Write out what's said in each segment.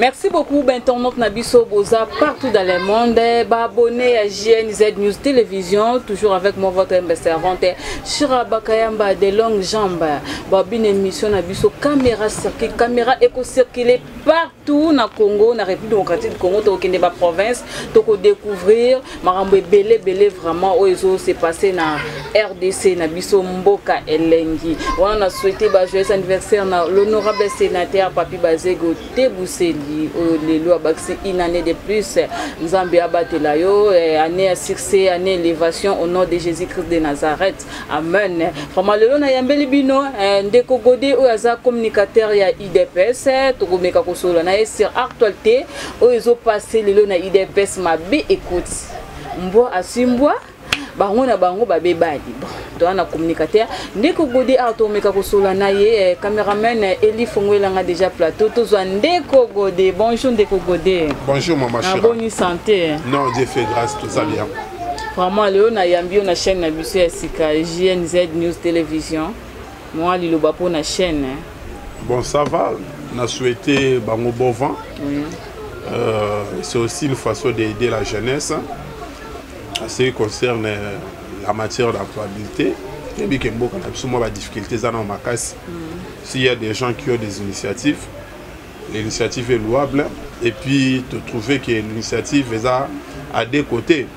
Merci beaucoup internaute na biso boza partout dans le monde. Ba abonné à JNZ News Télévision, toujours avec moi votre humble servante Shira Bakayamba de longues jambes. Ba bine émission na biso caméra circule, caméra éco circuler partout na Congo, na République démocratique du Congo, to kende ba province, to ko découvrir makambo ebele ebele vraiment oyo ezo se passer na RDC na biso mboka elengi. Wana na souhaiter ba joyeux anniversaire na l'honorable sénateur Papi Bazego Tebuseli oyo lelo abakisi une année de plus. Nzambe abatela yo eh, année ya succès, année élévation au nom de Jésus-Christ de Nazareth. Amen. Vraiment lelo nayambeli bino eh, ndeko Gode oyo aza communicateur ya UDPS, tokomeka kosolola na ye sur actualité oyo ezopasse lelo na UDPS mabe ekoti. Mbwa asimbwa bango na bango babebani. Bon, toza na communicateur ndeko Gode awa, tomeka kosolola na ye. Cameraman Eli fongwelanga déjà plateau, tozwa ndeko Gode. Bonjour ndeko Gode. Bonjour maman Chira. Boni santé? Non, Dieu fait grâce, tout ça bien. Vraiment lelo nayambi yo na chaîne na biso ya sika JNZ News Télévision. Mwa liloba mpo na chaîne, hein. Bon, ça va. On a souhaité bango bon vent. C'est aussi une façon d'aider la jeunesse à ce qui concerne la matière d'employabilité. Et bien que mboka na biso mwa difficulté eza na makasi. S'il y a des gens qui ont des initiatives, l'initiative est louable. Et puis de trouver que l'initiative est à deux côtés,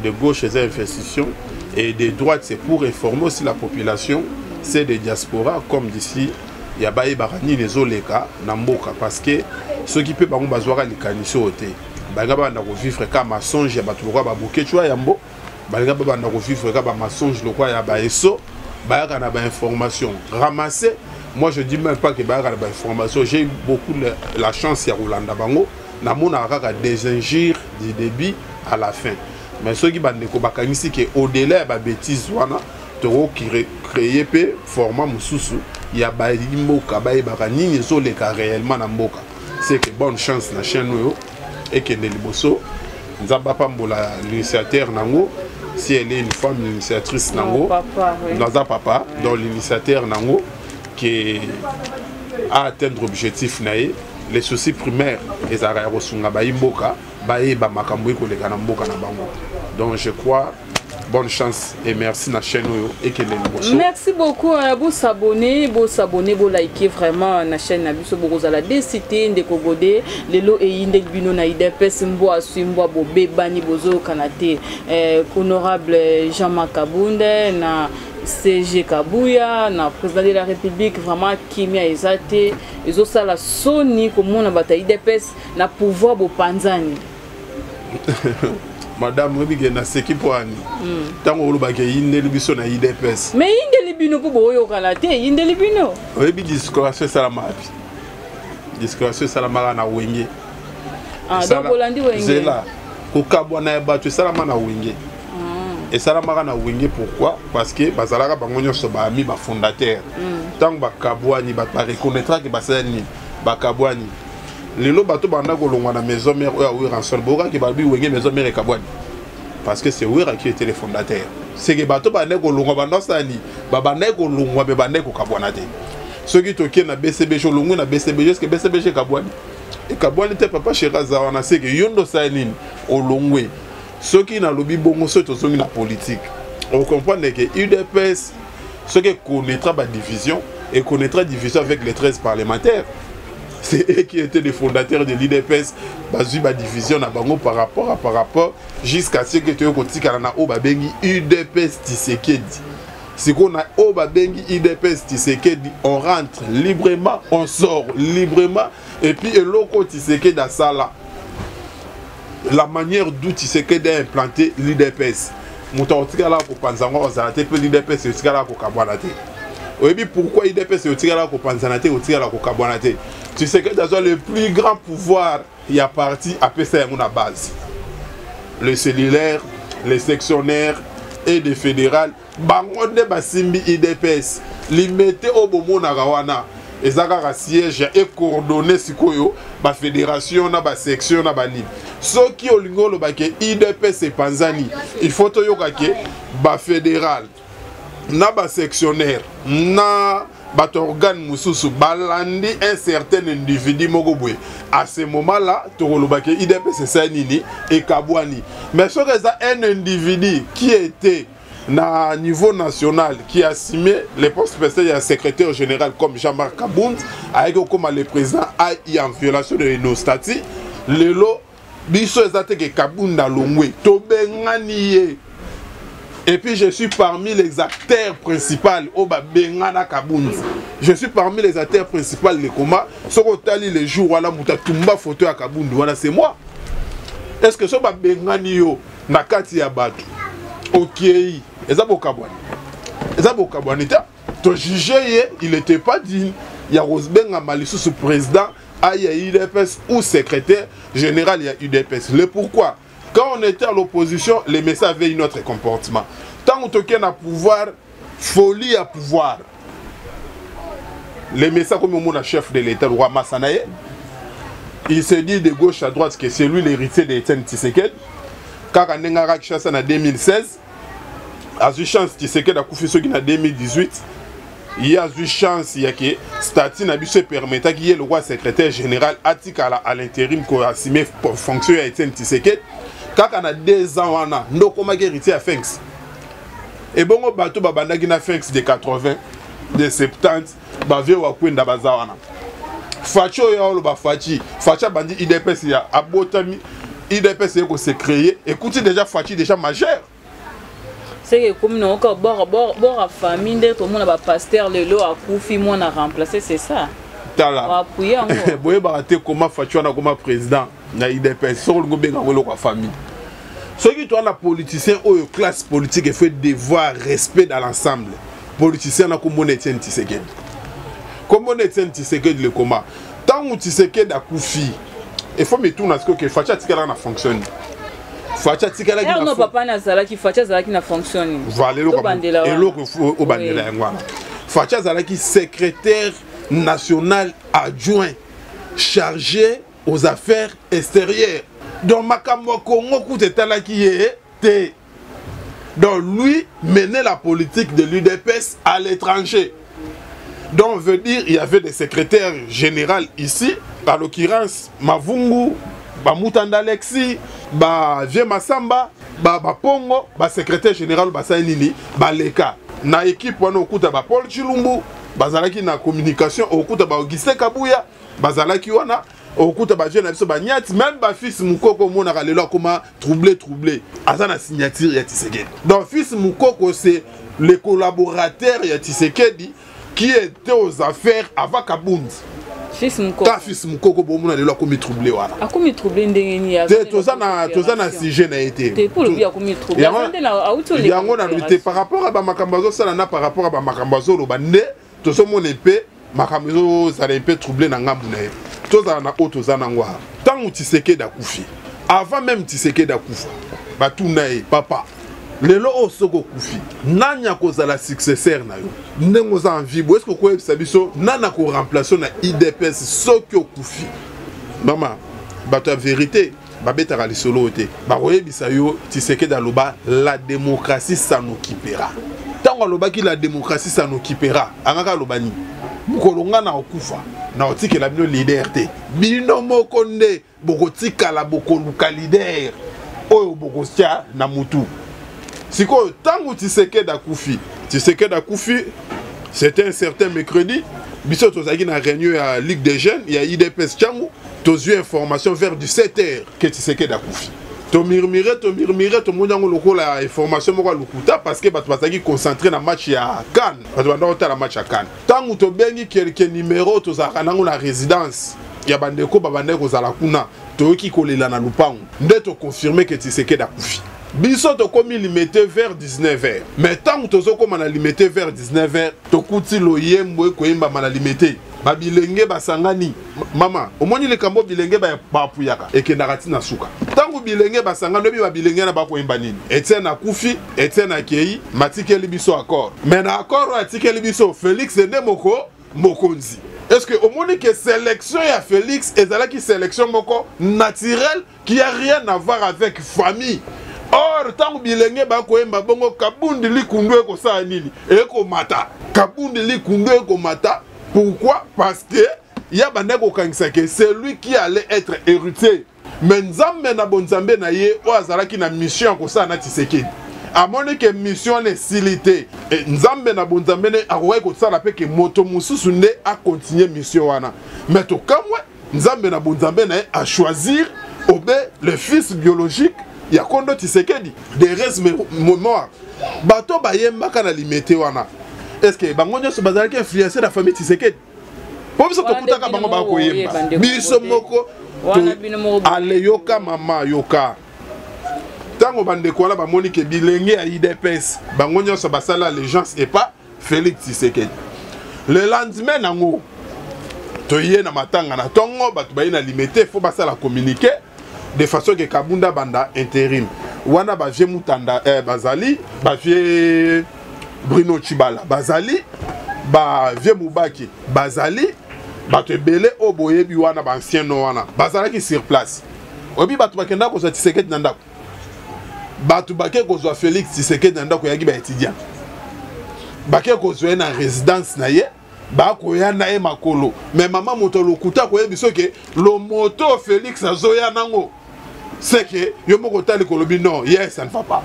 de gauche c'est investition et de droite c'est pour informer aussi la population, c'est des diasporas comme d'ici ya bayebaka nini ezoleka na mboka, parce que soki mpe bango bazwaka likanisi oyo te, balinga babanda kovivre ka mensonge ya bato lokola babokecu ya yambo, balinga babanda kovivre ka bamensonge lokola ya baeso bayaka na bainformation ramassé. Moi, je dis même pas que bayaka na bainformation. J'ai eu beaucoup la chance ya kolanda bango, namonaka kaka des injures du début à la fin. Mais soki bandeko bakangisi ke au-delà ya babêtise wana, tokocréer mpe format mosusu ya bayimboka bayebaka nini ezoleka réellement na mboka. C'est que bonne chance na chaîne oyo, ekende liboso. Nzambe apambola l'initiateur nango, si elle est une femme, l'initiatrice nango. Papa, oui. Naza papa, donc l'initiateur nango qui a atteindre objectif na ye. Les soucis primaires ezalaka ya kosunga bayimboka bayeba makambo ekoleka na mboka na bango. Donc je crois, bonne chance et merci na chaîne oyo, ekende liboso. Merci beaucoup. Bosabonner, bosabonner, bolike vraiment na chaîne na biso, bokozala décité. Ndeko Gode, lelo eyindeli bino na UDPS, mbwa aswi mbwa, bobebani, bozoyokana te. Honorable Jean-Marc Kabunde na SG Kabuya na président de la République, vraiment kimia eza te. Ezosala soni komona bato ya UDPS na pouvoir bopanzani. Madame, oyebi ke naseki mpo ani ntango olobaki eyindeli biso na UDPS. Mais eyindeli bino mpo boyokana te, eyindeli bino. Oyebi dislocation esalama wapi? Dislocation esalamaka na Wenge. Ah, donc bolandi Wenge. Zela, kokabwana ya bato esalama na Wenge, esalamaka na Wenge. Pourquoi? Parce que bazalaka bango nyonso baami bafondateur. Ntango bakabwani, bato bareconnaîtrake basala nini, bakabwani. Lelo bato banda kolongwa na maison mère oyo ya Werrason, bokaki balobi Wenge maison mère ekabwani, parce que c'est Wera qui était le fondateur. C'est que bato banda kolongwa, banda osala nini, babandaki kolongwa me bandaki kokabwana te. Soki tokie na BCBG, olongwe na BCBG, est-ce que BCBG ekabwani? Ekabwani te. Papa chéri aza wana. C'est que yo nde osala nini, olongwe. Soki nalobi bongo, soki tozongi na politique, ocomprendre ke UDPS soki econnaîtra badivision, econnaîtra division avec les 13 parlementaires. C'est eux qui étaient les fondateurs de l'UDPS. Bazwi badivision na bango par rapport jusqu'à ce que toyo kotikala na oyo babengi UDPS Tshisekedi. Sikoyo na oyo babengi UDPS Tshisekedi, on rentre librement, on sort librement. Et puis eloko Tshisekedi asala, la manière d'où Tshisekedi a implanté l'UDPS, moto akotikala kopanza yango akozala te, mpe l'UDPS etikala kokabwana te. Oyebi pourquoi UDPS etikala kopanzana te, otikala kokabwana te? Tshisekedi azwa le plus grand pouvoir ya parti, apesa yango na base, le cellulaire, les sectionnaires et des fédérales. Bango nde basimbi UDPS. Limete oyo bomonaka wana eza kaka siège ya ecoordonne. Sikoyo bafédération na basection na banini, soki olingi oloba ke UDPS epanzani, il faut toyoka ke bafédéral Na basectionnaire na bato organe mosusu balandi un certain individu moko boye, à ce moment là tokoloba ke UDPS esali nini? Ekabwani. Mais soki eza un individu qui était na niveau national, qui a assumé le poste peut ya secrétaire général comme Jean-Marc Kabund, ayaki okóma le président AI en violation de nos statuts, lelo biso eza te ke Kabund alongwe, tobengani ye. Et puis je suis parmi les acteurs principaux oyo babengana Kabund. Je suis parmi les acteurs principaux. Le combat, soki otali le jour wana, moto atumba photo ya Kabund wana, c'est moi. Est ce que so babengani yo na kati ya bato, okei, eza bokabwani? Eza bokabwani te. Tojuge ye, il était pas digne ya kobengama lisusu président ya UDPS ou secrétaire général ya UDPS. Le pourquoi: quand on était à l'opposition, les messieurs avaient un autre comportement. Ntango tokei na pouvoir, folie ya pouvoir, les messieurs akomi omona chef de l'État roi masa na ye. Il se dit de gauche à droite que c'est lui l'héritier de Etienne Tshisekedi. Kaka ndenge aka Kinshasa na 2016, azwi chance, Tshisekedi akufi soki na 2018, ye azwi chance ya ke statut na biso epermetaki ye lokola secrétaire général atikala à l'intérim koassume fonction ya Etienne Tshisekedi. Kaka na 2 ans wana nde okomaki héritier ya Félix. Ebongo bato babandaki na Félix de 80, de 70, bavieux Wakwenda baza wana. Fatshi oyo aoloba, Fatshi, Fatshi abandi UDPS ya abotami, UDPS eye kose créer, ekuti déjà Fatshi déjà majeur. Seke ekomi nango kaka bora famille nde tomona bapasteur lelo akufi, mwana remplacer, c'est ça. Tala. Appuye yango. Boyebaka te koma Fatshi wana koma président na UDPS. Soki olingi obenga yango eloko ya famille, soki toa na politicien oyo classe politique il faut devoir respect dans l'ensemble, politicien na komona Etienne Tshisekedi, komona Etienne Tshisekedi. Le koma ntango Tshisekedi akufi, il faut mituna sikoyo ke Fatshi atikalaka na fonction nini? Fatshi atikalaki na papa nazalaki, Fatshi azalaki na fonction nini? Voilà, eloko obandela yango wana. Fatshi azalaki secrétaire national adjoint chargé aux affaires extérieures. Donc makambo ya Congo kuta etalaki ye te. Donc lui menait la politique de l'UDPS à l'étranger. Donc veut dire, il y avait des secrétaires généraux ici, à l'occurrence Mavungu, Bamutanda Alexis, ba Vieux Massamba, ba Bapongo, ba secrétaire général basali nini? Baleka. Na équipe wana okuta ba Paul Chilumbu, bazalaki na communication, okuta ba Augustin Kabuya, bazalaki wana, okuta bajeune na biso banyati, même bafils Mokoko omonaka lelo akoma troublé, troublé, aza na signature ya Tshisekedi. Donc fils Mokoko, c'est le collaborateur ya Tshisekedi qui était aux affaires avant Kabund. Fils Mokoko. Ta fils Mokoko bomona lelo akomi troublé wana. Akomi troublé ndenge nini? Te, toza na sujet na ye te. Te, pour lobi akomi troublé. Yango nalobi te par rapport a bamakambo azosala na par rapport a bamakambo azoloba nde tozomona mpe makambo ezozala mpe troublé na ngambu na ye. Tozala na oyo toza nango awa. Ntango Tshisekedi akufi, avant même Tshisekedi akufa, batuna ye: "Papa, lelo oyo soki okufi, nani akozala successeur na yo ndenge oza en vie? Bo est-ce okoyebisa biso nani akoremplace na UDPS soki okufi?" Mama, bato ya vérité babetaka lisolo oyo te. Bakoyebisa yo Tshisekedi aloba: "La démocratie s'en occupera." Ntango alobaki "la démocratie s'en occupera", angaka aloba nini? Mokolo nga na okufa, na otikela bino leader te, bino moko nde bokotikala bokoluka leader oyo bokotia na mutu. Sikoyo ntango Tshisekedi akufi, Tshisekedi akufi, c'était un certain mercredi, biso tozalaki na réunion ya Ligue des jeunes ya UDPS Tshangu. Tozwi information vers 17 heures ke Tshisekedi akufi. Tomurmure, tomurmure, tomoni yango lokola information moko ya lokuta, parce que bato bazalaki concentré na match ya CAN, bato banda kotala match ya CAN. Ntango tobengi quelque numéro tozalaka nango na résidence ya bandeko babandaki kozala kuna, toyoki kolela na lupango, nde toconfirme ke Tshisekedi akufi. Biso tokomi Limete vers 19 heures, mais ntango tozokóma na Limete vers 19 heures, tokuti loyembo ekoyembama na Limete, babilenge basangani. Mama, omoni likambo bilenge bapuyaka ekendaka ntina suka. Ntango bilenge basangani, oyebi babilenge na bakoyemba nini? "Etienne akufi, Etienne akei, matikeli biso accord, mais na accord oyo atikeli biso, Félix nde moko mokonzi." Est ce que omoni ke sélection ya Félix ezalaki sélection moko naturelle qui a rien à voir avec famille? Or ntango bilenge bakoyemba bongo, Kabundi likundu ekosala nini? Ekomata. Kabundi likundu ekomata. Pourquoi? Parce que ya bandaki kokangisa ke c'est lui qui allait être héritier. Mais Nzambe na bonzambe na ye, oyo azalaki na mission ya kosala na Tshisekedi, amoni ke mission wana esili te. E, Nzambe na bonzambe ne akokaki kosala mpe ke moto mosusu nde akontinue mission wana. Mais tokamwe, Nzambe na bonzambe na ye achoisir obe le fils biologique ya Kondo Tshisekedi de res mémoire. Bato bayembaka na Limete wana, est ce que bango nyonso bazalaki influence na famille Tshisekedi? Po biso tokutaka bango bakoyemba biso moko. Ale, yoka mama, yoka. Ntango bandeko wana bamoni ke bilenge ya UDPS bango nyonso basala allégeance epa Félix Tshisekedi, le lendemain nango toye na matanga na ntongo, bato baye na Limete, fo basala communiqué de façon ke Kabunda banda intérim wana. Bavieux Mutanda bazali, bavieux Bruno Chibala bazali, bavieux Mubaki bazali, bato ebele oyo boyebi wana, baancien no wana bazalaki sur place. Oyebi bato bakendaka kozwa Tshisekedi na ndako? Bato bake kozwa Félix Tshisekedi na ndako eyaki baétudiant. Bake kozwa ye na résidence na ye, bakoya na ye makolo. Me mama, moto lokuta akoyebi soki lomoto Félix azoya nango, seke yo moko otali kolobi non, yes, ça ne va pas.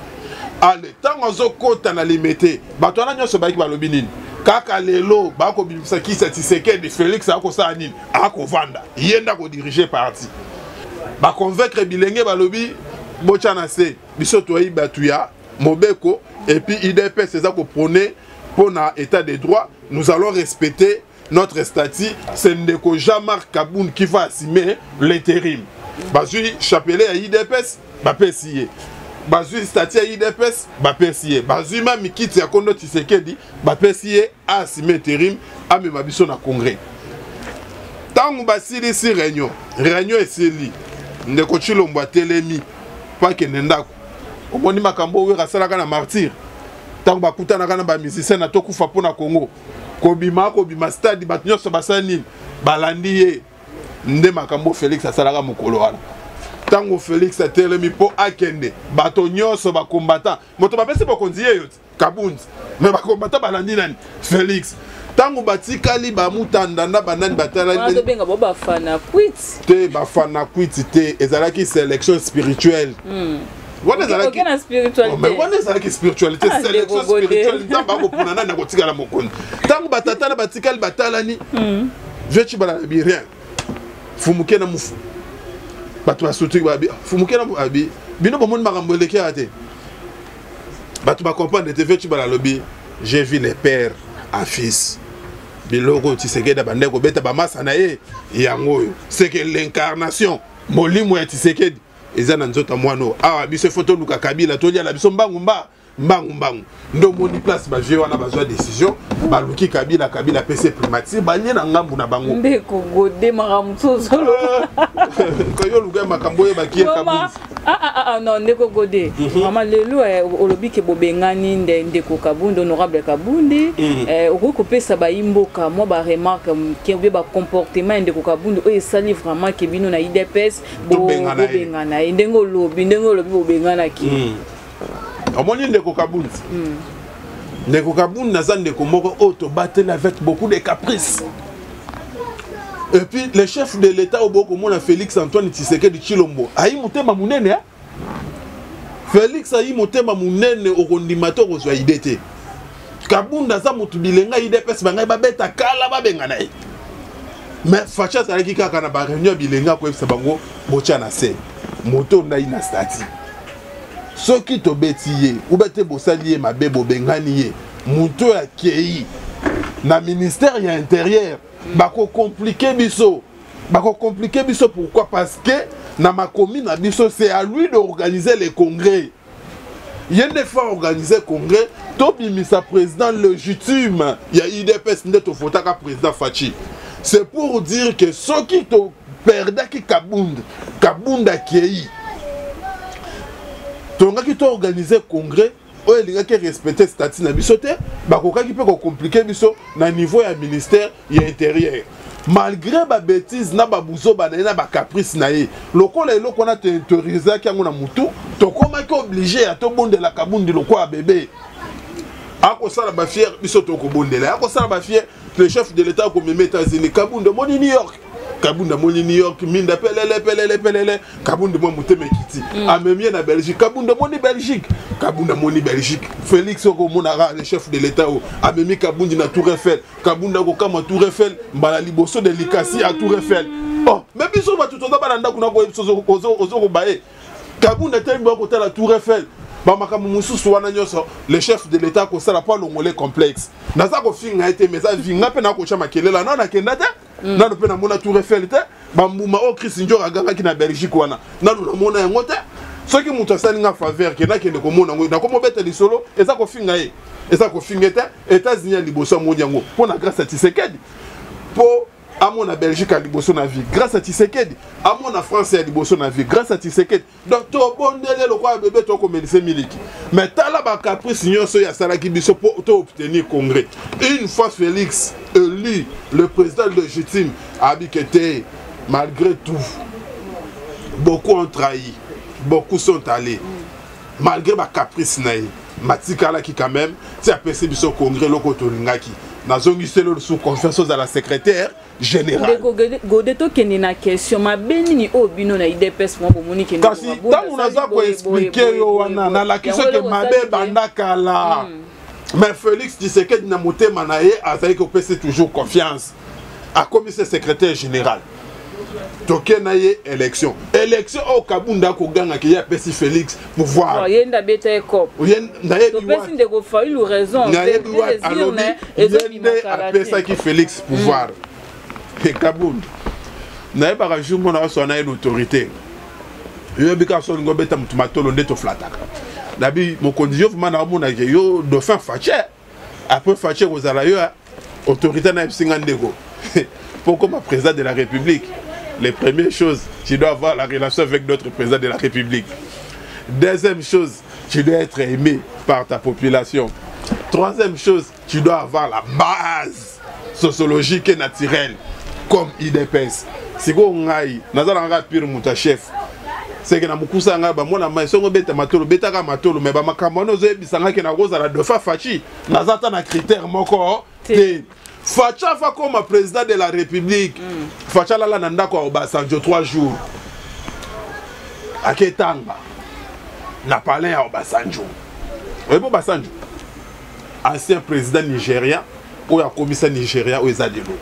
Ale, ntango azokɔta na Limete, bato wana nyonso bayaki, balobi nini? Kaka lelo bakobimisa kisi ya Tshisekedi, Félix akosala nini? Akovanda, ye nde akodirige parti. Baconvaincre bilenge, balobi botya na se, biso toyebi bato ya mobeko, et puis UDPS eza koprôner mpo na état de droit, nous allons respecter notre statut. C'est ndeko Jean-Marc Kabund qui va assumer l'intérim. Bazwi chapelet ya UDPS, bapesi ye, bazwi statut ya UDPS, bapesi ye, bazwi mami kiti ya kondo Tshisekedi, bapesi ye, aassume intérim, amema biso na congrès. Ntango basilisi réunion, réunion esili, ndeko Tshilombo atelemi mpo akende ndako. Omoni makambo oyo asalaka na Martyr, ntango bakutanaka na bamusicien na Tokufa mpo na Congo, kobima kobima stade, bato nyonso basali nini? Balandi ye. Nde makambo Félix asalaka mokolo wana. Ntango Félix atelemi mpo akende, bato nyonso bakombata, moto bapesi bokonzi ye yo ti Kabund, me bakombata balandi nani? Félix. Ntango batikali bamutanda na banani batalani tobenga bo bafana kwiti. Te, bafana kwiti te, ezalaki sélection spirituelle. Wana ezalaki na spiritualité. Wana ezalaki spiritualité, sélection spirituelle. Nzambe akopona nani akotikala mokonzi. Ntango batata na batikali batalani, vieux Tshibala na rien, fumuke na mufu, bato basutuki, babi fumuke na abi bino bomoni makambo eleki aya te. Bato bacomprendre te. Vieux Tshibala alobi: "J'ai vu les pères à fils." Biloko oyo Tshisekedi abandaki kobeta bamasa na ye, yango oyo, c'est que l'incarnation, molimo ya Tshisekedi eza na nzoto ya mwana oyo. Awa biso efo toluka Kabila, tolia na biso mbangu mba mbangu mbangu. Nde omoni place bavieux wana bazwa décision, baluki Kabila, Kabila apesi primature, balie na ngambu na bango. Ndeko Gode, makambo mosusu ozoloba. Yo luka makambo oyebaki ye. Ah, ah, ah, non, ndeko Gode, mama, lelo olobi ke bobengani nde ndeko Kabundi, honorable Kabundi. Okoki kopesa bayimboka mwa baremarque ke bacomportement ya ndeko Kabundi oyo esali vraiment ke bino na UDPS bobengana ye, ndenge olobi bobenganaki? Omoni ndeko Kabundi, ndeko Kabundi aza ndeko moko oyo tobateli avec beaucoup de caprice. Et puis le chef de l'État oyo bokomona, Félix Antoine Tshisekedi Tshilombo, ayi motema monene. Félix ayi motema monene, okondima te, okozwa idée te. Kabunda aza motu bilenga UDPS bangai babeta kala babengana ye, mais Fatshi azalaki kaka na baréunion ya bilenga akoyebisa bango: botya na se moto ndai na statut, soki tobeti ye ube te, bosali ye mabe, bobengani ye, moto oyo akei na ministère ya Intérieur, bakocompliquer biso, bakocompliquer biso. Pourquoi? Parce que na makomi na biso, c'est à lui d'organiser les congrès. Ye nde fa organiser congrès, tobimisa président légitime ya UDPS, nde tovotaka président Fatshi. C'est pour dire que soki toperdaki Kabund, Kabund akei, tongaki toorganiser congrès oyo elingaki respecter statut na biso te, bakokaki mpe kocompliquer biso na niveau ya ministère ya Intérieur. Malgré babêtise na babuzoba na ye na bacaprice na ye, lokola eloko wana toautorisaki yango na mutu, tokomaki obligé ya tobondela Kabundi lokola bebe. Akosala bafier, biso tokobondela. Akosala bafier, le chef de l'État akomema États-Unis Kabundi, omoni New York, Kabundi amoni New York, minda pelele pelele pelele. Kabundi mwa motema ekiti. Amemi ye na Belgique, Kabundi amoni Belgique, Kabundi amoni Belgique. Félix okomonaka le chef de l'État oyo amemi Kabundi na Tour Eiffel. Kabundi akokama Tour Eiffel mbala liboso de likasi ya Tour Eiffel. Oh, mais biso bato toza bana ndako na koyebi ozokoba ye. Kabundi atelemi, bakotala Tour Eiffel. Bamakambo mosusu wana nyonso le chef de l'État akosala mpo alongole complexe. Naza kofinga ye te, mais eza vinga mpe nakotya makelela nano nakenda te. Nano mpe namona Tour Eiffel te. Bambuma oyo Chris Njor agangaki na Belgique wana, nano namona yango te. Soki moto asali nga faveur ke nakende komona yango, nakomobeta lisolo, eza kofinga ye, eza kofinga te. États-Unis ya liboso amoni yango mpo na grâce ya Tshisekedi, mpo amona Belgique ya liboso na vie grâce à Tshisekedi, amona France ya liboso na vie grâce à Tshisekedi. Donc tobondele lokola bebe, tokomelise miliki. Mais tala bacaprice nyonso oyo asalaki biso mpo toobtenir congrès. Une fois Félix élu le président légitime, abike te, malgré tout beaucoup ont trahi, beaucoup sont allés, malgré bacaprice na ye, matikalaki quand même ti apesi biso congrès. Eloko tolingaki, nazongiseli lisusu confiance, ozala secrétaire général. Ndeko Gode, tokende na question: mabe nini oyo bino na UDPS mwa bomoni? Kende. Kasi ntango naza koexpliquer yo wana, nalakisi oke mabe ebanda kala. Mais Félix Tshisekedi na motema na ye azali kopesa toujours confiance, akomisi secrétaire général. Toke na ye élection. Élection oyo Kabunda akogangaki, ye apesi Félix pouvoir. Ye nde abeta ye cop. Topesi ndeko Fayulu raison. Nayebi wapi alobi ye nde apesaki Félix pouvoir. E Kabunda, nayebaka jour mona aswa na ye na autorité, yoyebi kaka so olingi obeta motu matolo nde toflataka. Nabi mokonzi, yo vraiment naomonake yo dauphin Fatshi. Après Fatshi kozala yo autorité, nayebisi nga: ndeko, pour comme président de la République, les premières choses, tu dois avoir la relation avec d'autres présidents de la République. Deuxième chose, tu dois être aimé par ta population. Troisième chose, tu dois avoir la base sociologique et naturelle comme UDPS. Sikoyo ngai naza na nga pire moto ya chef seke na mokusa ngai bamona mai songo obeta matolo, betaka matolo. Mais bamakambo wana ozoyebisa ngai ke nakozala dauphin Fatshi, naza ata na critère moko te. Fatshi afa koma président de la République. Fatshi alala na ndako ya Obasanjo 3 jours, aketanga na palais ya Obasanjo. Oyebi Obasanjo, ancien président nigérien oyo akomisa Nigéria oyo eza lelo.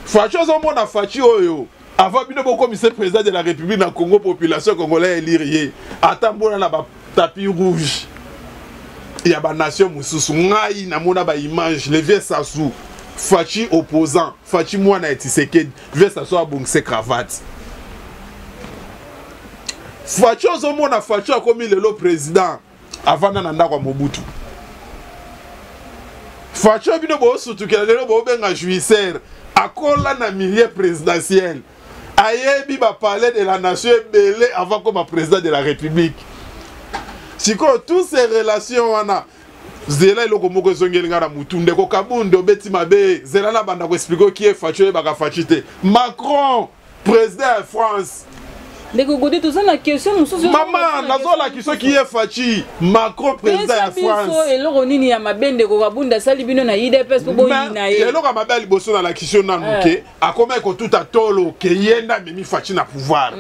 Fatshi, ozomona Fatshi oyo, avant bino bokomisa président de la République na Congo, population congolais élire ye, ata mbona na batapis rouge ya banation mosusu. Ngai namona baimage, le vieux Sassou, Fatshi opposant, Fatshi mwana ya Tshisekedi, vieux Sassou abongise cravate. Fatshi, ozomona Fatshi akomi lelo président, avanda na ndako ya Mobutu. Fatshi oyo bino bosutukela lelo, bobenga jouisseur, akola na milieu présidentiel, ayebi bapalais de la nation ebele avant koma président de la République. Sikoyo tous ces relations wana, zela, eloko moko ezongeli ngai na mutu. Ndeko Kabunde, obeti mabe. Zela na banda koexpliquer oki ye Fatshi, oyebaka Fatshi te. Macron, président ya France. Ndeko Gode, toza na question mosusu. Mama, nazolakisa soki ye Fatshi. Macron, président ya France. Eloko nini ya mabe ndeko Kabunda asali bino na UDPS mpo boyina ye? Eloko ya mabe ya liboso nalakisi yo nanu ke akomaki kotuta tolo ke ye nde amemi Fatshi na pouvoir.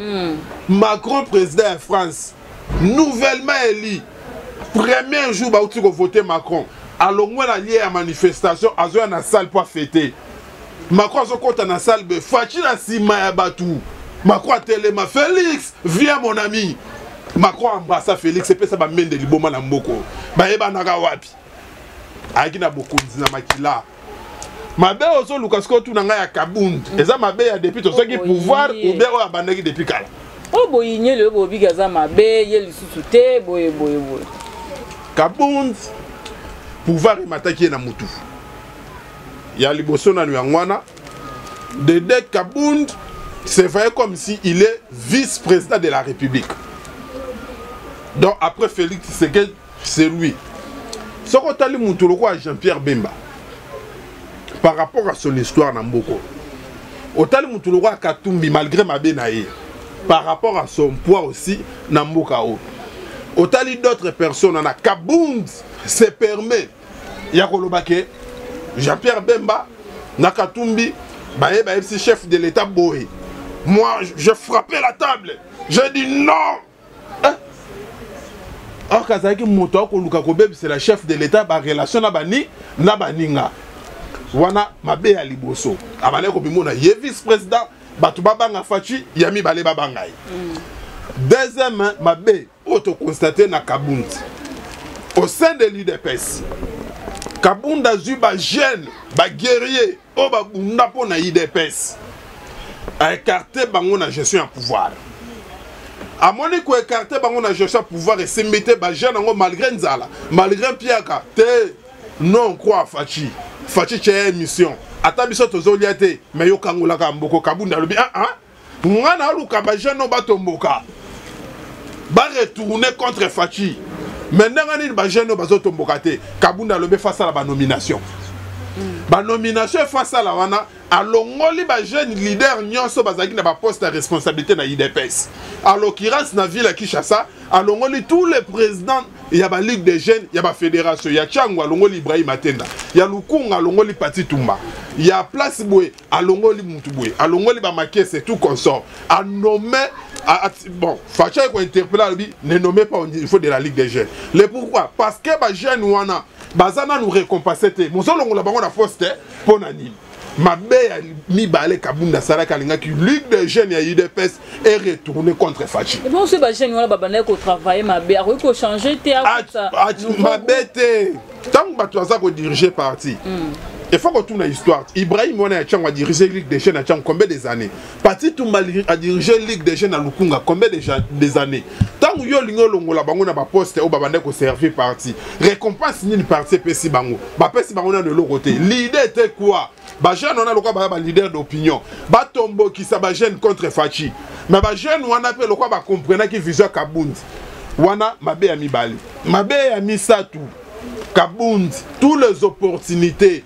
Macron, président ya France, nouvellement élu, premier jour bauti kovote, Macron alongwe na lieu ya manifestation, azoya na salle mpo afêter. Macron azokɔta na salle be Fatshi na nsima ya bato. Macron atelema: "Félix, viens mon ami." Macron embrassa Félix. Epesa bamende liboma na mboka. Bayebanaka wapi? Ayaki na bokonzi na makila mabe. Ozoluka sikoyo tuna ngai ya Kabund, eza mabe ya depuis tozwaki pouvoir ou bien oyo abandaki depuis kala? Oyo boyinyeli, oyo bobiki aza mabe, ye lisusu te, boye boye boye. Kabund, pouvoir emataki ye na mutu ya liboso nanu yango wana. Dede Kabund se voyait comme si il est vice-président de la République, donc après Félix Tshisekedi, c'est lui. Soki otali mutu lokola Jean-Pierre Bemba, par rapport à son histoire na mboko, Otali mutu lokola Katumbi, malgré mabe na ye par rapport à son poids aussi na mboka oyo, otali d'autres personnes na Kabund se permet ya koloba ke Jean-Pierre Bemba na Katumbi baye bayebisi chef de l'État boye. Moi, je frappais la table, je dis non, eh? Or azalaki moto akoluka kobebisela chef de l'État barelation na bani na baninga wana. Mabe ya liboso, abandaki kobimona ye vice président, bato babanga Fatshi, ya mibale babanga ye. Deuxième mabe oyo toconstate na Kabund au sein de l'UDPS, Kabund azwi bajeune, baguerrier oyo babunda mpo na UDPS, aécarte bango na gestion ya pouvoir. Amoni koécarte bango na gestion ya pouvoir esimbi te. Bajeune yango, malgré nzala, malgré mpiaka te, non croit Fatshi. Fatshi tia émission, ata biso tozolia te, mais yokangolaka mboko. Kabunda alobi: ah ah, nga na aluka bajeune oyo batomboka, baretourne contre Fatshi. Mais ndenge nini bajeune oyo bazotomboka te? Kabunda alobi efa asala banomination. Banomination efa asala wana, alongoli bajeune leader nyonso bazalaki na baposte ya responsabilité na UDPS. À l'occurrence, na ville ya Kinshasa, alongoli tous les présidents ya baligue des jeunes, ya bafédération. Ya Tshangu, alongoli Ibrahim Atenda. Ya Lukunga, alongoli Pati Tumba. Ya place boye, alongoli mutu boye, alongoli bamakese, tout consort. Anommé, bon, Fatshi akointerpelle, alobi: ne nommez pas au niveau de la ligue des jeunes. Le pourquoi? Parce que bajeune wana baza nanu récompense te, mozolongola bango na poste mpo na nini? Mabe ya mibale Kabunda asalaki, alingaki ligue des jeunes ya UDPS et retourner contre Fatshi. Bon, soki bajeune wana babandaki kotravaille mabe, akoki kochange te? Mabe te. Ntango bato baza kodirige parti, il faut kotuna histoire. Ibrahim wana ya Tshangu adirige ligue des jeunes ya Tshangu combien des années? Pati Tumba adirige ligue des jeunes na Lukunga combien des années? Ntango yo olingi olongola bango na baposte oyo babandaki koservir parti, récompense nini parti epesi bango? Bapesi bango nano eloko te. L'idée était quoi? Bajeune wana, lokola baya baleader d'opinion, batombokisa bajeune contre Fatshi. Mais bajeune wana mpe, lokola bakomprenaki vision ya Kabund wana. Mabe ya mibale. Mabe ya misato, Kabund, tous les opportunités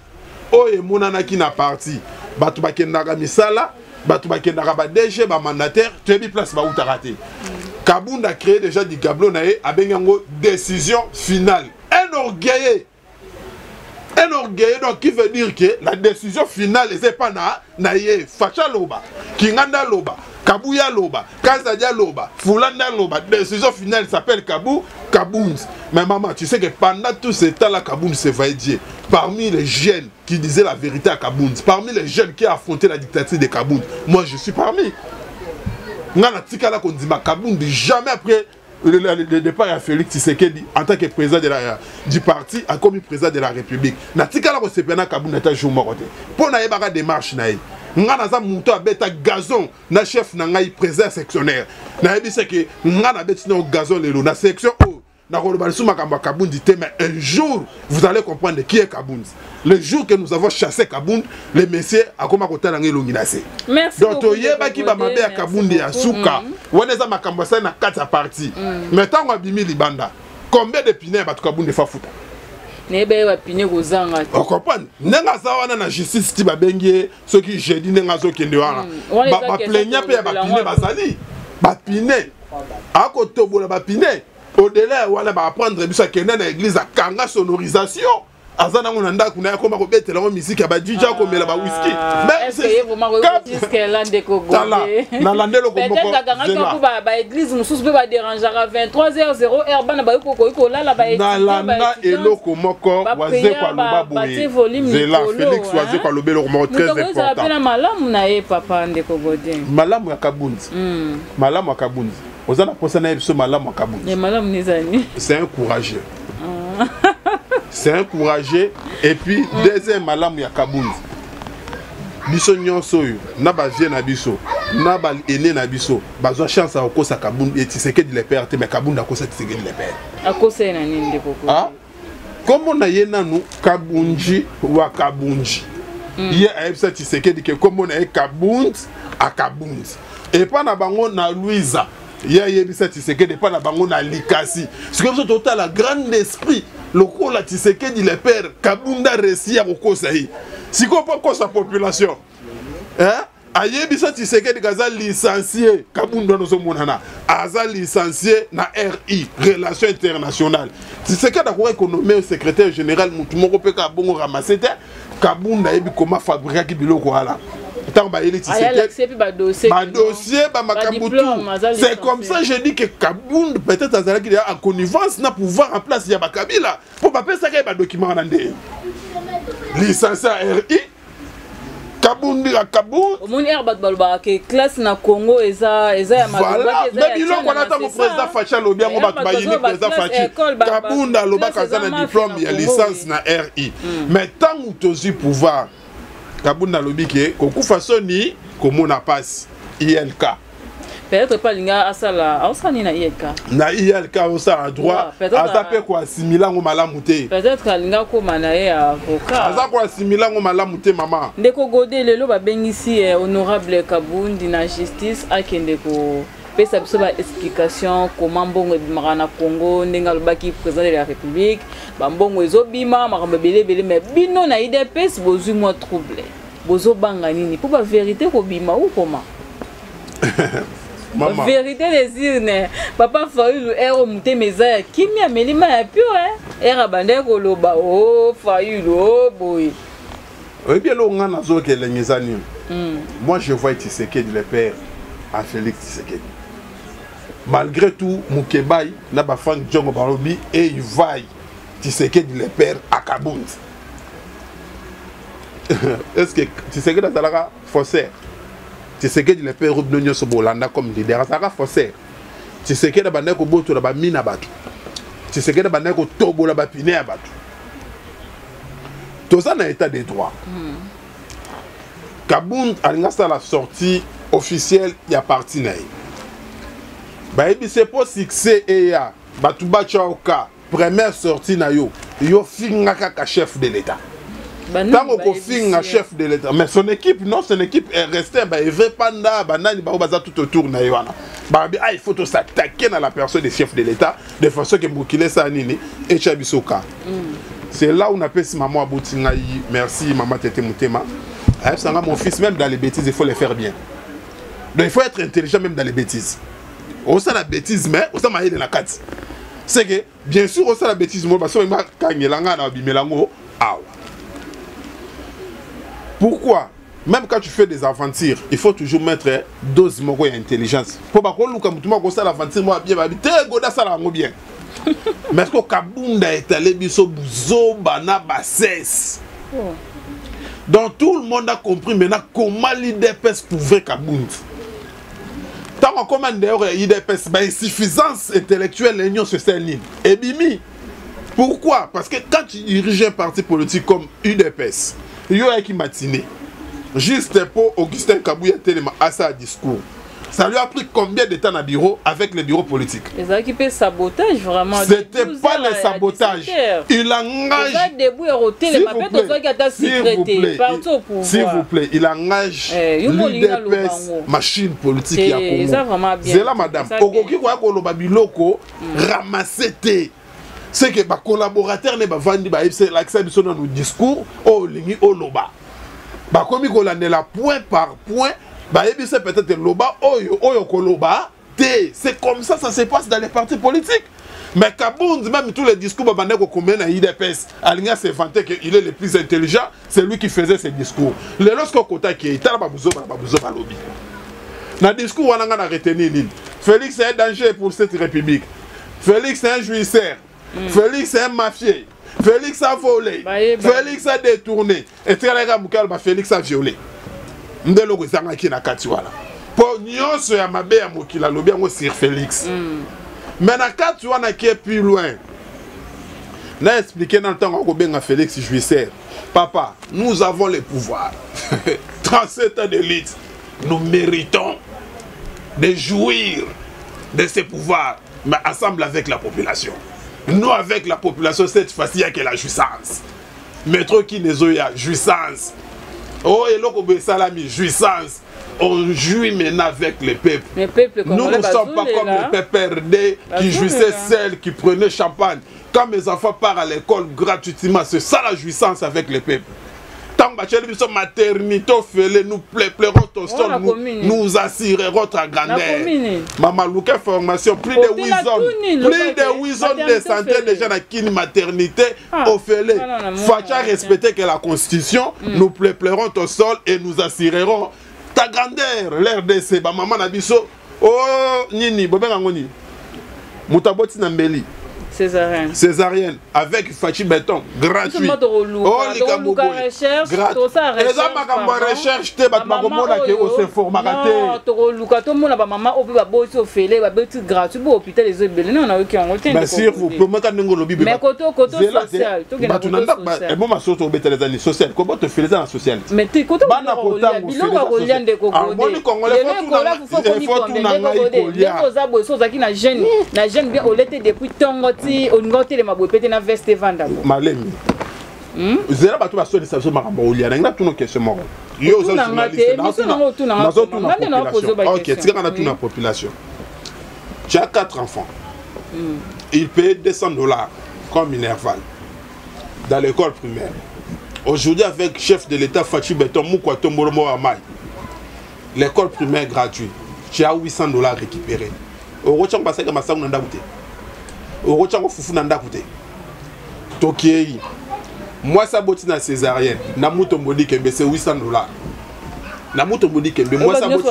oyo emonanaki na parti, bato bakendaka misala, bato bakendaka ba DG, bamandataire, toyebi place bautaka te. Kabund a créé déjà digablo na ye, abengi yango décision finale. Un orgueilleux, un orgueilleux. Donc qui veut dire que la décision finale eza epa na ye. Fatshi aloba, Kinganda aloba, Kabuya aloba, Kazadi aloba, Fulanda aloba, décision finale s'appelle Kabund. Mais maman, tu sais que pendant tout ce temps là, Kabund se voyait Dieu. Parmi les jeunes qui disaient la vérité à Kabund, parmi les jeunes qui affrontaient la dictature de Kabund, moi je suis parmi. Nga natikala kondima Kabund jamais. Après le départ ya Félix Tshisekedi en tant que président du parti, akomi président de la République, natikala kosepela na Kabund ata jour moko te, mpo nayebaka démarche na ye. Nga naza moto abeta gazon na chef na ngai, président sectionnaire. Nayebisaki nga nabeti na gazon lelo na section oyo, nakoloba lisusu makambo ya Kabundi te, mais un jour vous allez comprendre qui est Kabundi. Le jour que nous avons chassé Kabundi, le monsieur akoma kotala ngai elongi na se. Donc toyebaki bamabe ya Kabundi ya suka wana, eza makambo asali na kati ya parti. Mais ntango abimi libanda, combien de pine ya bato Kabundi efafuta? Nayeba ye bapine kozanga te. Ocomprendre ndenge aza wana na justice, ti babengi ye soki jeudi, ndenge azokende wana, baplaignant mpe ya bapine bazali, bapine akotobola bapine. Au-delà wana, baapprendre biso akende na église, akanga sonorisation, aza nango na ndako na ye, akoma kobetela yango misiki ya badj, akomela bawiski. Tala, nalanda eloko moko. Baéglise mosusu mpe baderangeaka 23 h 0 heure, bana bayoki kolala. Nalanda eloko moko, Wazeko aloba boye. Zela, Félix Wazeko aloba eloko moko très important. Na malamu na ye, papa ndeko Godin. Malamu ya Kabundi, malamu ya Kabundi, oza na mposa na ye biso, malamu ya Kabundi. Malamu nizani? C'est un courageux, c'est un courageux. Et puis deuxième malamu ya Kabundi, biso nyonso oyo na bavie na biso na baene na biso bazwa chance ya kokosa Kabundi et Tshisekedi le père te, mais Kabundi akosa Tshisekedi le père. Akosa ye na nini, ndeko? Kombo na ye nanu Kabunji wa Kabunji. Ye ayebisa Tshisekedi ke kombo na ye Kabundi akabundi epa na bango na Louisa. Ye ayebisa Tshisekedi epa na bango na Likasi. Sikoyo biso totala grand esprit lokola Tshisekedi le père, Kabunda resi ya kokosa ye. Sikoyo mpo kosa population, eh? Ayebisa Tshisekedi kaza licencié. Kabund wana ozomonana aza licencié na RI, relation internationale. Tshisekedi akoki konommer secrétaire général mutu moko mpe kaka bongo ramasse te. Kabund ayebi koma fabrikaki biloko wana. Ntango bayeli Tshisekedi badossier, bamakambo tout, c'est comme ça je dis que Kabund peut-être azalaki déjà en connivence na pouvoir en place ya bakabila, mpo bapesaka ye badocument wana nde licencié ya RI. Kabundi ya Kabund. Omoni ere bato balobaka ke classe na Congo eza ya Voilà, mais biloko wana, ntango président Fatshi alobi yango, bato bayini président Fatshi. Kabund alobaka aza na diplôme ya licence na RI, mais ntango tozwi pouvoir, Kabund alobi ke kokufa soni, komona pasi, ILK. Peut-être pas alinga asala, aosala nini na ILK? Na ILK osala droit, aza mpe koassimiler yango malamu te. Peut-être alinga akóma na ye avocat. Aza koassimiler yango malamu te, mama. Ndeko Gode, lelo babengisi honorable Kabundi na justice, akende kopesa biso baexplication koma mbongo ebimaka na Congo, ndenge alobaki président de la République, bambongo ezobima, makambo ebele ebele. Mais bino na UDPS bozwi mwa trouble, bozobanga nini? Mpo bavérité kobima ou koma Mama. Vérité des urnes, papa Fayulu, ere motema eza ya kimia, melima ya pio, ere abandaki koloba o Fayulu o boye. Oyebi eloko nga nazoyoka elengi eza nini? Moi, je vois Tshisekedi le père à Félix Tshisekedi. Malgré tout, Mukebai na bafrank Diongo balobi eivai Tshisekedi le père à Kabund. Est ce que Tshisekedi azalaka faussaire? Tshisekedi le père, bino nyonso bolanda comme leader, azalaka faussaire? Tshisekedi abandaki kobotola bamine ya bato? Tshisekedi abandaki kotobola bapine ya bato? Toza na état de droit. Kabund alingi asala sortie officielle ya parti na ye, bayebisi mpo succès eya, bato batya oka première sortie na yo, yo finga kaka chef de l'État. Ntango kofinga chef de l'État, mais son équipe, non, son équipe est restée, baeve panda, banani bango baza tout autour na ye wana, babi: ah, il faut tos'attaquer na la personne du chef de l'État de façon ke mokili esala nini, etya biso ka. C'est là où napesi mama abuti ngai merci, mama Tete Motema ayebisanga: mon fils, même dans les bêtises, il faut les faire bien. Donc il faut être intelligent même dans les bêtises. Osala bêtise, mais osala mayele na kati. C'est que bien sûr osala bêtise mo baso bakangela ngai na babimela yango awa. Pourquoi? Même quand tu fais des aventures, il faut toujours mettre dose moko ya intelligence, mpo bakoluka motu moko akosala aventure moko bien, babi te Goda asala yango bien. Mais ce que Kabunda etale biso buzoba na bassesse. Donc tout le monde a compris maintenant comment l'UDPS pouvait Kabund. Ntango akoma dehors ya UDPS, bainsuffisance intellectuelle nyonso esali nini? Ebimi. Pourquoi? Parce que quand tu diriges un parti politique comme UDPS, yo ayaki matinée juste pour Augustin Kabuya telema asa discours, ça lui a pris combien de temps na bureau, avec le bureau politique? Ezalaki mpe sabotage vraiment. C'était pas le sabotage, il engage debout ya kotelema mpe tozwaki ata secret te, parti au pouvoir. S'il vous plaît, il engage l'UDPS, machine politique ya Congo. Zela madame, okoki koya koloba biloko ramasse te. C'est que bacollaborateur ne bavandi, bayebisa biso nanu discours oyo olingi oloba, bakomi kolandela point par point, bayebisa peut-être loba oyo, oyo koloba te. C'est comme ça, ça se passe dans les partis politiques. Mais Kabund, même tous les discours babandaki kokomela na UDPS, alingi s'inventer qu'il est le plus intelligent, c'est lui qui faisait ses discours. Lelo soki okotaki etala babuzoba na babuzoba alobi na discours wana, nga na retenir nini? Félix est un danger pour cette république, Félix est un jouisseur, Félix est un mafieux, Félix a volé, Félix a détourné. Etikalaka moke aloba Félix a violé. Nde eloko ezangaki na kati wana, mpo nyonso ya mabe ya mokili alobi yango sur Félix. Mais na kati wana ke plus loin na expliqué na ntango akobenga Félix jouisseur. Papa, nous avons le pouvoir, 37 ans d'élite, nous méritons de jouir de ce pouvoir, mais ensemble avec la population. Nous, avec la population, cette fois-ci, il n'y a que la jouissance. Métro qui ya jouissance, oh, eloko boye esalami, jouissance. On jouit maintenant avec le peuple. Le peuple. Nous ne sommes pas comme le PPRD qui jouissait seul, qui prenait champagne. Quand mes enfants partent à l'école gratuitement, c'est ça la jouissance avec le peuple. Ntango batieli biso maternité ofele, nous pleurons ton sol, nous assurerons ta grandeur. Mama, luka formation. Plus de 8 zones, plus de 8 zones de santé déjà na kini, maternité ofele. Fatshi a respecté que la constitution, nous pleurons ton sol et nous assurerons ta grandeur. L'RDC, bamama na biso, oh, nini bobenga yango nini, moto aboti na mbeli. Césarienne. Césarienne avec Fatshi Béton, gratuit. Oh, likambo boye eza makambo ya recherche te. Bato bakomona ke oseformaka te. Tokoluka, tomona bamama oyo mpe baboti ofele, baboti gratuit. Bo hôpital ezo ebele, nano nayoki yango te. Mais s'il vous plaît, maka ndenge olobi. Mais koto social. Bato na ndako eboma so, tobetela eza ni social, kobota ofele eza na social. Mais te, koto biloko ya kolia, ndeko. Omoni, Congolais, faut tuna ngai kolia. Oza boye, so ozalaki na jeune bien, olete depuis ntongo ti olinga otelema boye pete na veste, evanda. Malemi, zela bato basolisa biso makambo olia. Nangi natuna question moko. Yo oza journaliste, nazotuna population. Ok, tikaka natuna population. Tu as quatre enfants, il paye 200 $ comme minerval dans l'école primaire. Aujourd'hui, avec chef de l'État Fatshi Béton, Mukwa Tombolo Moamai, l'école primaire gratuite, tu as 800 $ récupérés. Okotiango basaka masango na ndako te, okotiango fufu na ndako te. Tokei, mwasi aboti na césarienne na Mutombo Dikembe, c'est 800 $ na Mutombo Dikembe. Mwasi aboti,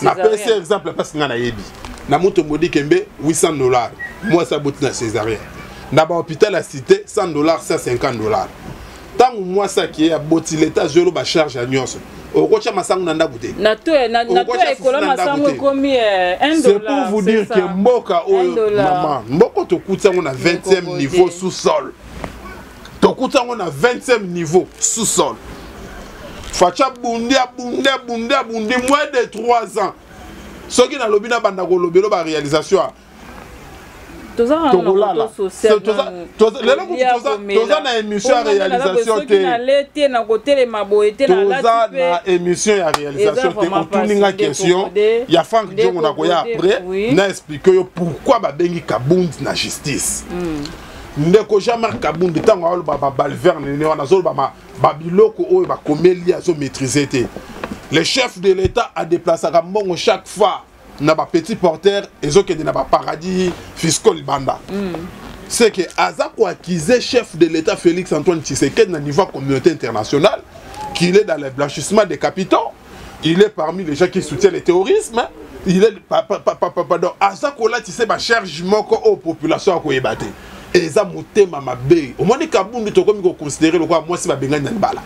napesi exemple mpasi nga nayebi, na Mutombo Dikembe 800 $, mwasi aboti na césarienne. Na bahôpital ya cité, 100 $, 150 $. Ntango mwasi akeye, aboti, leta azwi olo bacharge ya nyonso. Okotia masango na ndako te. Na to ekola, masango ekomi. C'est pour vous dire que mboka oyo, mama, mboka tokuti yango na 20e niveau sous-sol, tokuti yango na 20e niveau sous-sol. Fatshi abundi, abundi, abundi, abundi moins de 3 ans. Soki nalobi, nabanda kolobelo baréalisation, tokolala. Lelo toza na émission ya réalisation te, toza na émission ya réalisation te. Otuninga question ya Frank Diongo, nakoya après na explique yo pourquoi babengi Kabund na justice. Ndeko Jean-Marc Kabund, ntango aoloba babaliverne nene wana, azoloba babiloko oyo bakomeli, azomaîtrise te. Le chef de l'État adéplasaka mbongo chaque fois na bapetit porteur, ezokende na baparadis fiscaux libanda. C'est que aza koaccuser chef de l'État Félix Antoine Tshisekedi na niveau communauté internationale qu'il est dans le blanchissement des capitaux, il est parmi les gens qui soutiennent le terrorisme, il est pardon, aza kolatisa bacharge moko oyo population akoyeba te. Eza motema mabe. Omoni Kabundu, tokomi koconsidérer lokola mwasi babengani na libala.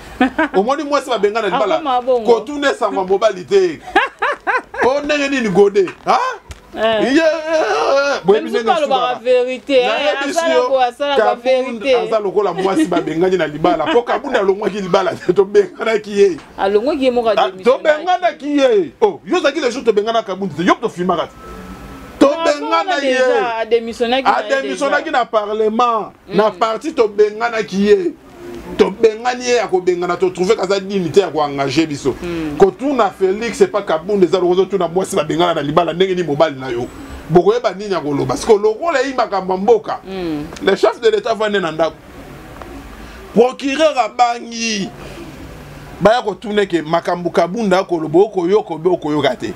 Omoni mwasi babengani na libala, kotuna esangwa mobali te o ndenge nini gode. Boyebi ndenge aza lokola mwasi babengani na libala, mpo Kabundu alongwaki libala te, tobenganaki ye. Alongwaki ye moko. Tobenganaki ye. Yo ozalaki le jour tobengana Kabundu te? Yo tofilmaka te, tobengana ye. Adémissionnaki na parlement, na parti, tobenganaki ye. Tobengani ye ya kobengana, totrouve kaza dignité ya koengage biso. Kotuna Félix epa Kabund eza lokola ozotuna mwasi babengana na libala ndenge nini mobali na yo. Bokoyeba nini ya koloba siko lokola eyi makambo ya mboka. Le chef de l'État vande na ndako, procureur abangi baya kotuna eke makambo Kabunda akoloba, okoyoka obe okoyoka te.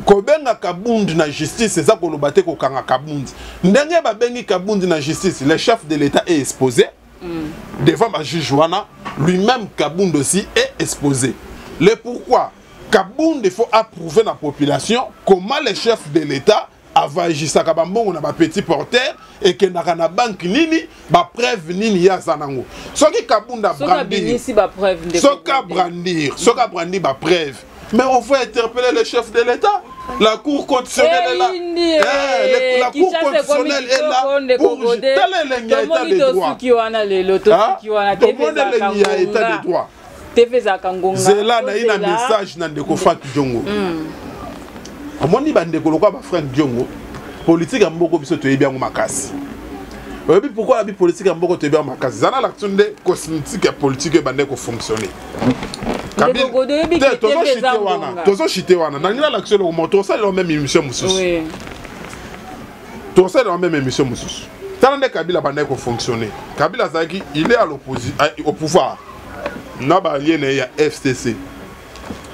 Kobenga Kabund na justice eza koloba te kokanga Kabund. Ndenge babengi Kabund na justice, le chef de l'État est exposé devant bajuge wana. Lui-même Kabund aussi est exposé. Le pourquoi Kabund, il faut approuver la population comment le chef de l'État avagisaka bambongo na bapetit porteur, ekendaka na banke nini, bapreuve nini ye aza nango. Soki Kabund abrandir, soki abrandir bapreuve, mais on faut interpeller le chef de l'État. La Cour constitutionnelle est là. Eh, la Cour constitutionnelle est là pour tala elengi ya état de droit. Tomoni elengi ya état de droit. TV ezalaka ngonga. Zela na ye na message na ndeko Frank Diongo. Omoni bandeko lokola bafrank Diongo, politike ya mboka biso toyebi yango makasi. Oyebi pourquoi nabi politike ya mboka toyebi yango makasi? Eza na l'action nde cosmétique ya politike ebande kofonctionne. Tozochite wana, nangi na l'action eloko moko, tokosalela même émission mosusu, tokosalela même émission mosusu. Tala nde Kabila bandaki kofonctionne. Kabila azalaki, il est à l'opposition, au pouvoir. Na baallié na ye ya FCC,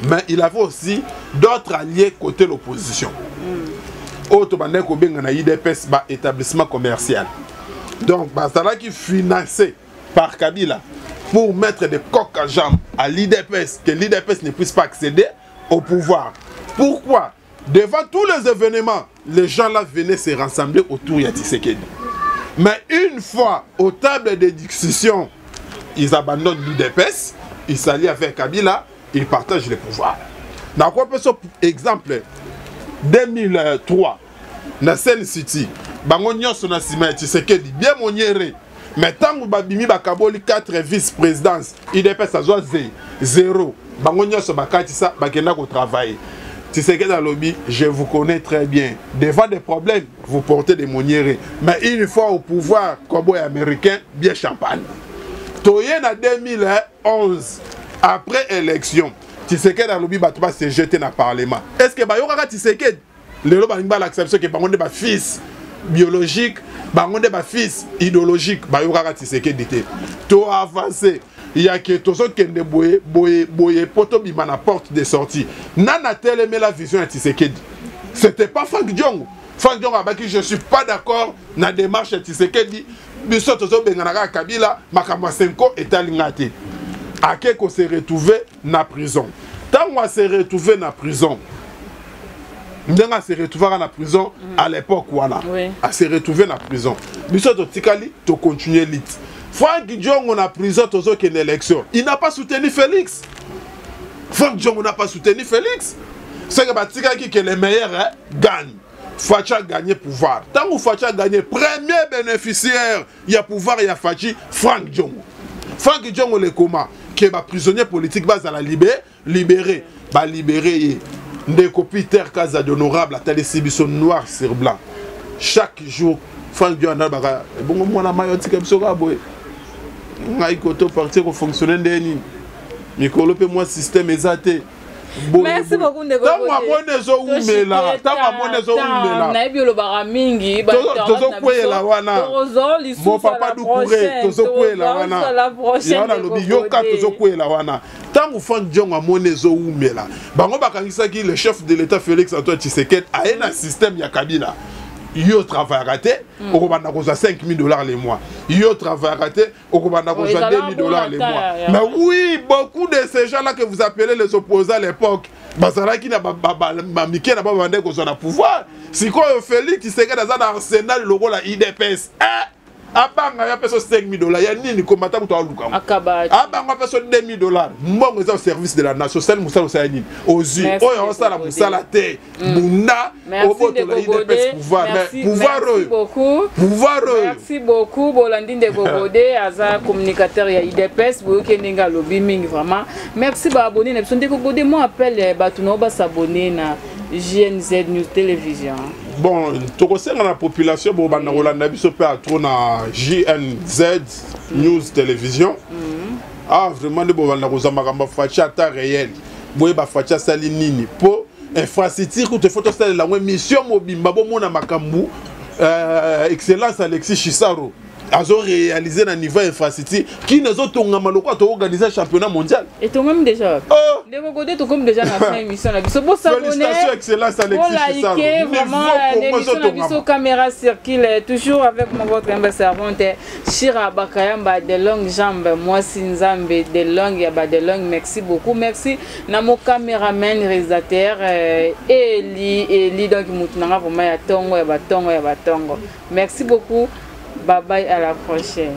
mais il avait aussi d'autres alliés côté l'opposition oyo tobandaki kobenga na UDPS baétablissement commercial. Donc bazalaki financé par Kabila pour mettre des coques à jambes à l'UDPS, que l'UDPS ne puisse pas accéder au pouvoir. Pourquoi? Devant tous les événements, les gens là venaient se rassembler autour ya Tshisekedi, mais une fois aux tables de discussion, ils abandonnent l'UDPS, ils s'allient avec Kabila, ils partagent le pouvoir. Nakopesa exemple, 2003 na Sun City, bango nyonso na nsima ya Tshisekedi, bien moniere. Mais ntango babimi, bakaboli 4 vice présidence, UDPS azwa 0. Bango nyonso bakatisa, bakenda kotravailler. Tshisekedi alobi: "Je vous connais très bien. Devant des problèmes, vous portez des moniere, mais une fois au pouvoir, cowboy américain, bien champagne." Toye na 2011, après élection, Tshisekedi alobi bato basiéger te na parlement. Est ce que bayokaka Tshisekedi? Lelo balingi balakisa biso ke bango nde bafils biologique, bango nde bafils idéologique. Bayokaka Tshisekedi te. To avance yake, tozokende boye boye boye mpo tobima na porte de sortie. Nana atelemela vision ya Tshisekedi? C'était pas Frank Diongo. Frank Diongo abaki: "Je suis pas d'accord na démarche ya Tshisekedi. Biso tozobengana kaka Kabila, makambo ya Cenco etali nga te." Ake kose retrouver na prison. Ntango ase retrouver na prison, ndenge ase retrouvaka na prison à l'époque wana, ase retrouver na prison, biso totikali, tocontinue lutte. Frank Diongo na prison, tozokende élection, il n'a pas soutenu Félix. Frank Diongo n'a pas soutenu Félix. Seke batikaki que le meilleur, hein, gagne. Fatshi a gagné pouvoir. Ntango Fatshi a gagné, premier bénéficiaire ya pouvoir ya Fatshi, Frank Diongo. Frank Diongo lekoma ke baprisonnier politique bazala libéré, balibéré ye. Ndeko Peter Kazadi, honorable, atalisi biso noir sur blanc. Chaque jour Frank Diongo andalobaka: "Ebongo mwana mai otika biso kaka boye, ngai koto parti kofonctionne nde nini? Mikolo mpe mwa système eza te." Merci beaucoup, ndeko. Ntango amoni ezowumela, ntango amoni ezowumela, nayebi olobaka mingi. Tozokweyela wana, mon papa Dukure, tozokweyela wana. Yango nalobi, yoka, tozokweyela wana. Ntango Frank Diongo amoni ezowumela, bango bakangisaki le chef de l'État Félix Antoine Tshisekedi, aye na système ya Kabila: yo travaillaka te, okobanda kozwa 5000 $ le mois. Yo travaillaka te, okobanda kozwa 2000 $ le mois. Mais oui, beaucoup de ces gens là que vous appelez les opposants à l'époque, bazalaki na bamike na babandaki kozwa na pouvoir. Sikoyo Félix Tshisekedi aza na arsenal lokola UDPS, eh? Abanga yo, apesa 5000 $ ya nini? Komata kutu aluka, abanga apesa 2000 $. Mbongo eza au service de la nation. Osali mosala, osala nini? Ozwi oyo osala mosala te, bunda obotola UDPS pouvoir. Mais pouvoir oyo, pouvoir oyo. Merci beaucoup. Bolandi ndeko Gode, aza communicateur ya UDPS. Boyoki ndenge alobi mingi. Vraiment merci baabonné na biso. Ndeko Gode, mo appel bato na oyo basabone na JNZ News Télévision. Bon, tokosenga na population, bobanda kolanda biso mpe atro na JNZ News Télévision. Ah, vraiment nde bobanda kozwa makambo ya Fatshi ata réel, boyeba Fatshi asali nini mpo infrastructure. Kutu efo tosalela yango émission mobimba, bomona makambo excellence Alexis Chisaro azoréalise na niveau ya infrastructure. Kini ezotongama lokola toorganize championnat mondial. Etongami déjà. Oh! Ndeko Gode, tokomi déjà na fin émission na biso. Bosabone, Félicitations, excellence Alexis Chisaro. bolike vraiment l'émission na biso Caméra Circule, toujours avec mon votre humble servante Shira Bakayamba de longue jambe, mwasi nzambe de longue ya ba de longue. Merci beaucoup, merci na mo caméraman réalisateur Eli Eli, donc mutu nanga vraiment ya tongo ya batongo ya batongo. Merci beaucoup, bye bye, à la prochaine.